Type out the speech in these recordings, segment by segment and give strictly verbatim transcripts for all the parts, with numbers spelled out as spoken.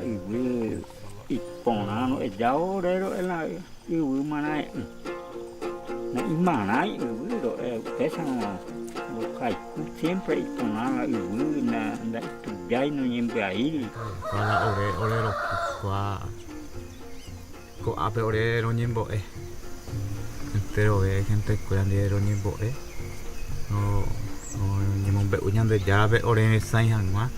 Yvy iporã ro'e, ja ore ro'e la yvy marãe'ỹ. Na'ĩ marãi yvy ro'e, upéicharõ rohayhu siempre iporã la yvy, na, nda'itujái, noñembyaíri. Kua la ore, ore roky, kua ko'ápe ore roñembo'e. Enterove gentekuéra ndive roñembo'e. Ro-, roñemombe'u Ñandejárape ore resãi hag̃ua.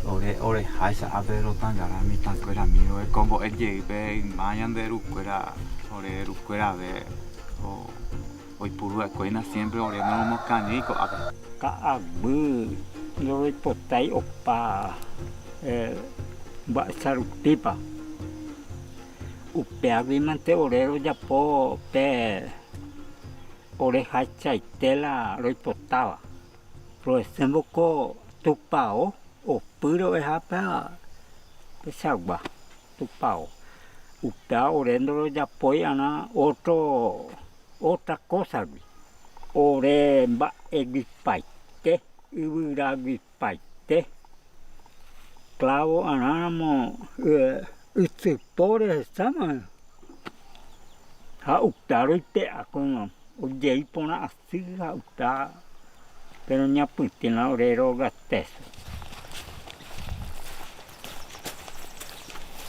Ore, ore oreháicha ápe rotãngára mitãkuéra, amigo, ekombo'e jeýpe yma ñande rukuéra, ore rukuérare o-, oipuru va'ekuéina siempre ore noromokañýi ko'ápe. Ka'aguy ndoroipotái opa, eh, mba'echa rupípa. Upéagui mante ore rojapo pe ore haichaite la roipotáva. Roesémbo ko tupao, opy ro'ehápe pechagua tupao. Upéva ore ndorojapói arã otro, otra kósagui. Ore mba'eguipaite, yvyraguipaite. Klávo arãramo, eh, ysypo rehecháma. Ha upéva roipe'ákoma, ojei porã asy ha upéva, péro ñapytĩrã ore róga téso.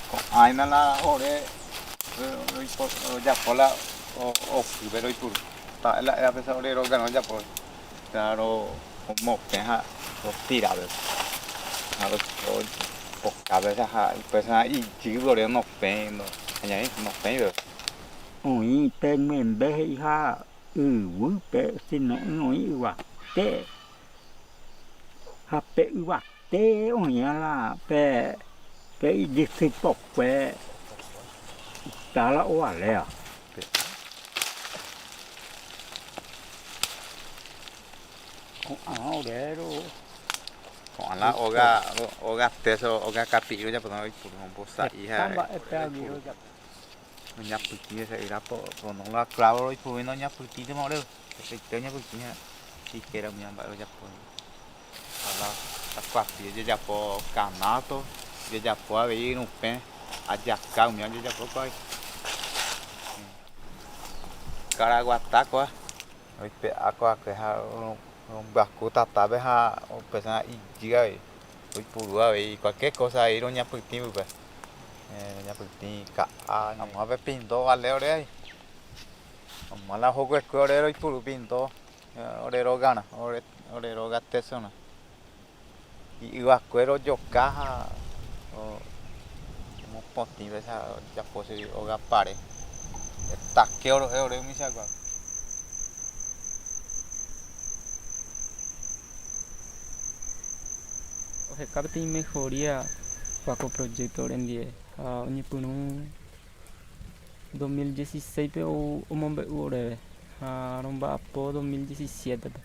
Ko'ág̃a la ore, eh, roipo-, rojapo la o-, okýpe roipuru. Ta'e la évape ore róga rojapo. Claro, omopẽ ha rotirápe. Ha ro-, ro-, pokápe ha, ha, upéicha ijýpe ore nopẽ, no, añaĩ, nopẽipe. Oĩ pe myembe he'iha yvýpe, sino oĩ yvate. Ha pe yvate oĩva la pe, pe ijysypokue, ta la ovaléva. Ko'ã ore ro-, ko'ã la óga, óga téso, óga kapi'i rojapo, oipuru, ombosa'i ha. Heta mba'e pe amigo rojapo. Oñapytĩ che yra po, po no la klávo roipurúi, noñapytĩtema ore. Opaite oñapytĩ ha, siquiera umi mba'e rojapo. Ha la, la kuapi ojejapo kanasto, ojejapo avei yrupẽ, ajaka umi ojejapo kuavi. Karaguata kóva. Roipe'a ko'ápe ha ro-, rombyaku tatápe ha upéicha ijy avei, oipuru avei, cualquier cosa avei roñapytĩ pype. Eh, roñapytĩ ka'a, amo'ãpe pindó vale ore avei. Amo'ã la oho guekue ore roipuru pindó, eh, ore róga, ore, ore róga tésogui. Hi'yvakue rojoka ha o-, omopotĩ vez ha ojapo che óga pare. Etake oro'e ore umi chagua. Oheka peteĩ mejoría kua ko proyecto ore ndive ha oñepyrũ dos mil dieciséis-pe ou omombe'u oréve ha romba'apo dos mil diecisiete-pe.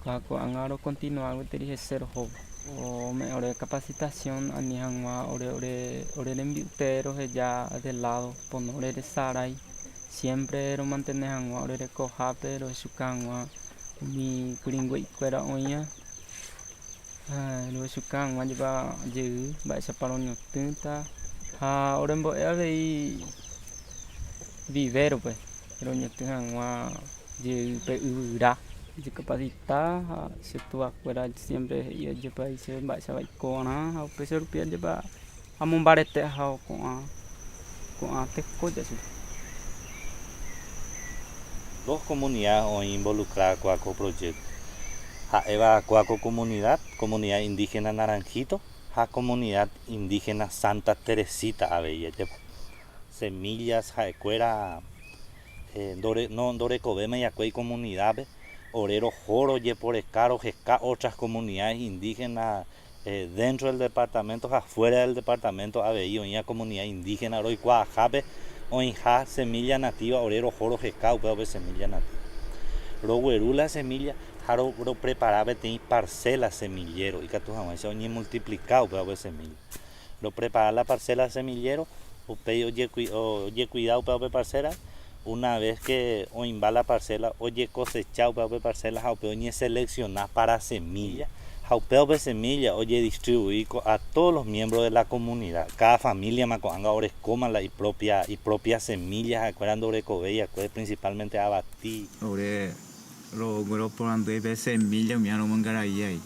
Ko'ã ko'ág̃a rocontinua gueteri hese rohóvo. Ome'ẽ ore capacitación ani hag̃ua ore, ore, ore rembi'u tee roheja de lado, ponóre resarái, siempre romantene hag̃ua ore rekohápe, rohechuka hag̃ua umi kyrỹgue'ikuéra oĩva. Ha rohechuka hag̃ua jepa jey mba'éichapa roñotỹta, ha orembo'e avei vivérope roñotỹ hag̃ua jey pe yvyra. Ojekapasita ha che tuvakuéra siempre he'i ojepy'apy chéve mba'éichapa oiko va'erã, ha upéicha rupi ajépa amombarete ahávo ko'ã, ko'ã teko ja'e chupe. Dos comunidad oĩ involucrada kóva ko proyecto. Ha'éva kóva ko comunidad, comunidad indígena Naranjito ha comunidad indígena Santa Teresita avei ajépa. Semillas ha'ekuéra, eh, ndore-, no-, ndorekovéima iakue icomunidad-pe, ore roho rojeporeka, roheka otras comunidades indígenas, eh, dentro del departamento ha fuera del departamento avei oĩva comunidad indígena roikuaahápe oĩha semilla nativa, ore roho roheka upéva pe semilla nativa. Rogueru la semilla ha ro-, roprepara peteĩ parcela semillero, ikatu hag̃uáicha oñemultiplika upéva pe semilla. Roprepara la parcela semillero, upéi ojekui-, o-, ojekuida upéva pe parcela, una vez que oĩmba la parcela, ojekosecha upéva pe parcela ha upéi oñeselecciona para semilla, Ha upéva pe semilla ojedistribuí ko-, a todos los miembros de la comunidad. Cada familia-ma ko'ág̃a orekóma la ipropia, ipropia semilla, ha'ekuéra ndorekovéi akue, principalmente avati. Ore ro-, roporandúi pe semilla umíva romangarai avei.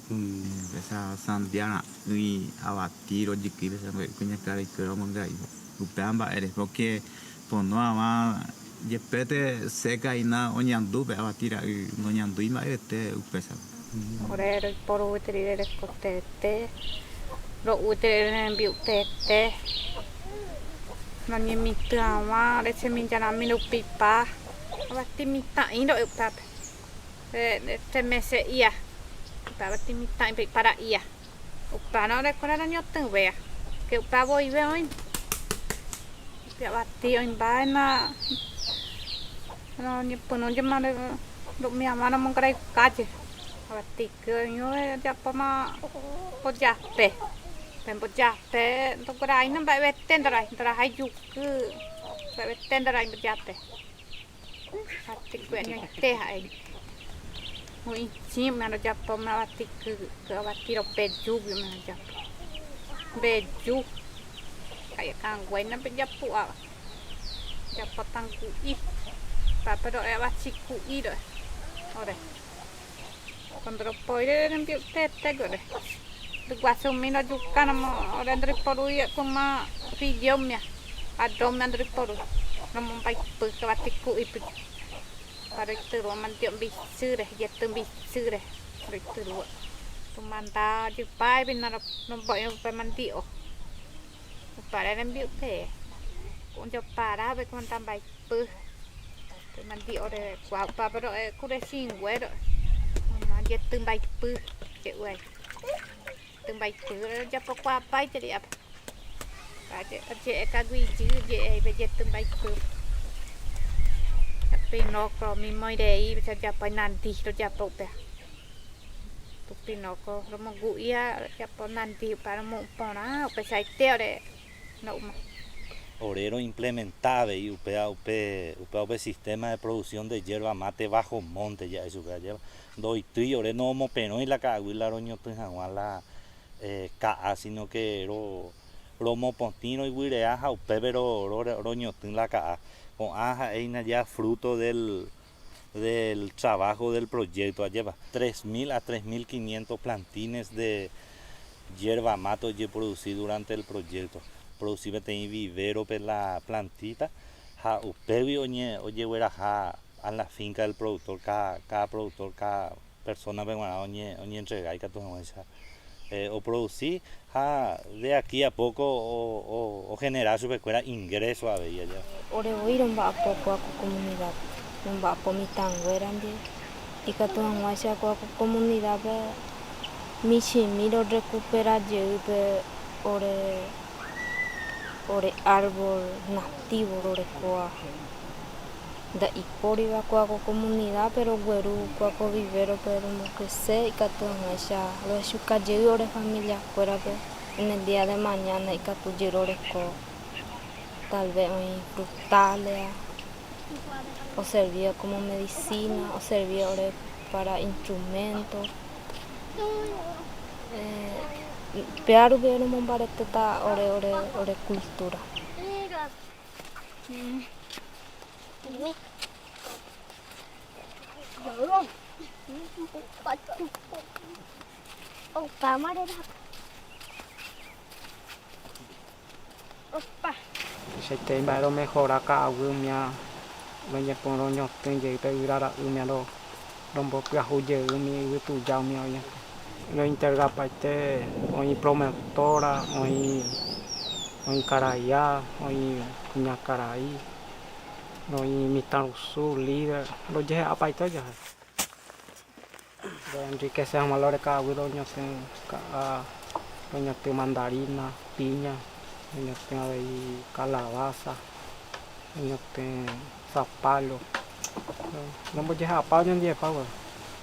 Mm. Pe sa-, sandía ra'ỹi, avati rojykýi pe sa-, kuñakaraikuéra romangarai. Upéva mba'ére, porque pono avã jepéte seca hína oñandu pe avati ra'y, noñandúi mba'evete upéicha. Ore roiporu gueteri rereko teete, ro'u gueteri rembi'u teete, noñemitỹ avã, ore semilla rami rupipa, avati mitã'i ro'e upévape. Eh, este mes se'ía, upéva avati mitã'i pe ipara'ía. Upéva no rekuera roñotỹve, ke upéva voive oĩ. Pe avati oĩmbána, roñepyrũ yma, ro'umi avã romongarai calle. Avati kýpe oĩ, ore ojapóma mbojape. Pe mbojape, ndogueraína mba'evete ndorai, ndorahái juky, mba'evete ndorai mbojape. Avati kýpe añoite ha'e. Hu'ĩchĩ umíva rojapo, umíva avati kýpe, avati ropejúgui umíva rojapo. Mbeju. Ka'aguaína pe japu'áva. Japo tangu'i. Upévape ro'e avati ku'i ro'e. Ore. Cuando ropoíre rembi'u teete gore. Ryguasumi rojuka, romo-, ore ndoroiporúi, kuma fideo umíva, arroz umíva ndoroiporúi. Romombaipy ko avati ku'ípe. Upéva roityrua mandi'o mbisy rehe, jety mbisy rehe. Roityrua. Tumanda jypápe, naro-, rombo'e pe mandi'o. Upévare rembi'u tee. Ku'unjo para pe, kuma ndambai- py. Pe mandi'o rekuaa, upévape ro'e kure cinco ro'e. Mama, jety mbaipy, je'u ai. Jety mbaipy ro'e, japokuaa apáiteri ape. Aje-, aje'e ka guijy, je'e ai pe jety mbaipy. Pe pinoko, mimoi rei, pe japo ai nandi, rojapo upéva. Pe pinoko, romogu'i, japo nandi, upéva romo'ũ porã, upeichaite ore. No'uma. Ore roimplementa avei upéva upe, upéva upe sistema de producción de yerba mate bajo monte ja'e chupe ajépa. Ndoitýi ore, nomoperõi la ka'aguy la roñotỹ hag̃ua la, eh, ka'a, sino que ro-, romopotĩ roiguirea ha upépe ro-, ro-, roñotỹ la ka'a. Ko'ã ha'e hína ya fruto del del trabajo del proyecto, ajépa, tres mil a tres mil quinientos plantines de yerba mate ojeproduci durante el proyecto. Produci peteĩ vivérope la plantita, ha upégui oñe-, ojegueraha a la finca del productor, cada, cada productor, cada persónape g̃uarã oñe-, oñentrega ikatu hag̃uáicha. Eh, oproduci ha de aquí a poco o-, o-, ogenera chupekuéra ingreso avei ajépa. Ore voi romba'apo kóa ko comunidad, romba'apo mitãnguéra ndive, ikatu hag̃uáicha kóa ko comunidad-pe michĩmi rorrekupera jeýpe ore, ore árbol nativo rorekóva. Ndaipóriva kóa ko comunidad-pe rogueru kóa ko vivero-pe romokyse ikatu hag̃uáicha roechuka jey ore familiakuérape, en el día de mañana ikatu jey roreko, tal vez oĩ frutales, oservíva como medicina, oservíva ore para instrumento. Eh, péa rupi romombaretéta ore, ore, ore cultura. Opa. Tuichaiterei mba'e romehora ka'aguy umíva, roñepyrũ roñotỹ jey pe yvyra ra'y umíva ro-, rombopyahu jey umi yvytuja umíva oñotỹ. Rointergapaite, oĩ promotora, oĩ, oĩ karaia, oĩ kuñakarai, roĩ mitãrusu, líder, rojehe'apaite ojaha. Roenriquece hag̃ua la ore ka'aguy, roñotỹ ka'a, roñotỹ mandarina, piña, roñotỹ avei calabaza, roñotỹ zapallo, ro-, rombojehe'apa oñondivepa,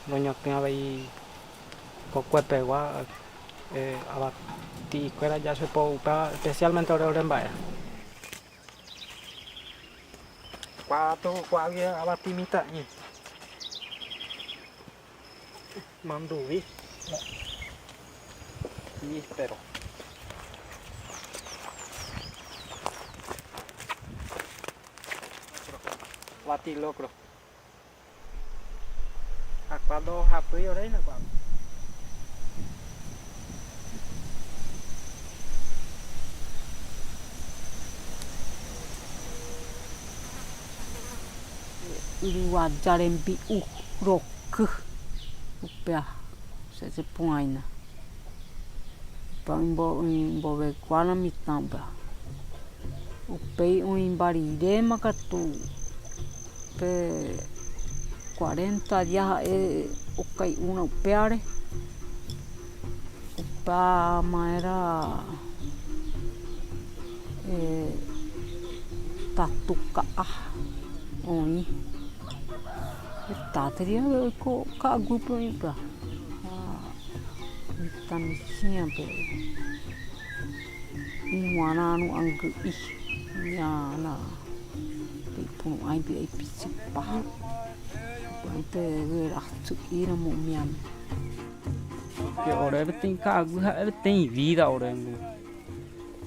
roñotỹ avei kokuepegua, eh, avati'ikuéra ja'e chupe upéva, especialmente ore, ore mba'e. Kua tokokuaágui avati mitã'i. Manduvi. Níspero. Bati locro. Akuado hapy ore hínakuagu. Uruguaya rembi'u roky. Upéa, se, se puaina. Upéa oimbo, oimbove guarã mitã upéa. Upéi oimbarirema katu pe cuarenta día ha'e okai'una upéare. Upéa ma era, eh, tatu ka'a oin. Esta teria ko ka'aguýpe oin ka. Ah, mitamisĩape. Iguana nu angü'i. Ñana. Pe ipuru'ãi pe aipisipa. Pe geratsü'ira momiami. Ke ore betein ka'aguy ha'e betein vida ore ngu.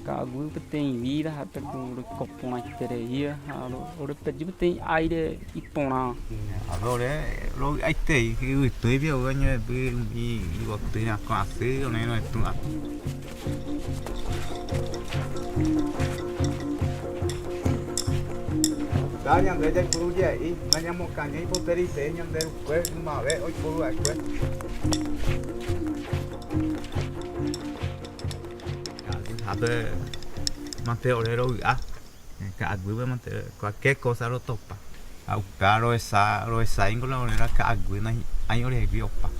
Ka'aguy betein vida ha'e pe ku ore koporaiterei ha ore pe betein aire iporã. Ave ore ro aitei, ítui bi uga ñe bi i gotüina ko asi, ore no etu a. Dá ñande jaipuru je'i, nañamokañýi poteĩ ñande rukue ymave oiporu va'ekue. Ka'aguy ha'e mante ore rovy'a, ka'aguýpe mante cualquier cosa rotopa. Ha upéa roesa, roesa ingo la ore la ka'aguy nai, ai ore hegui opa.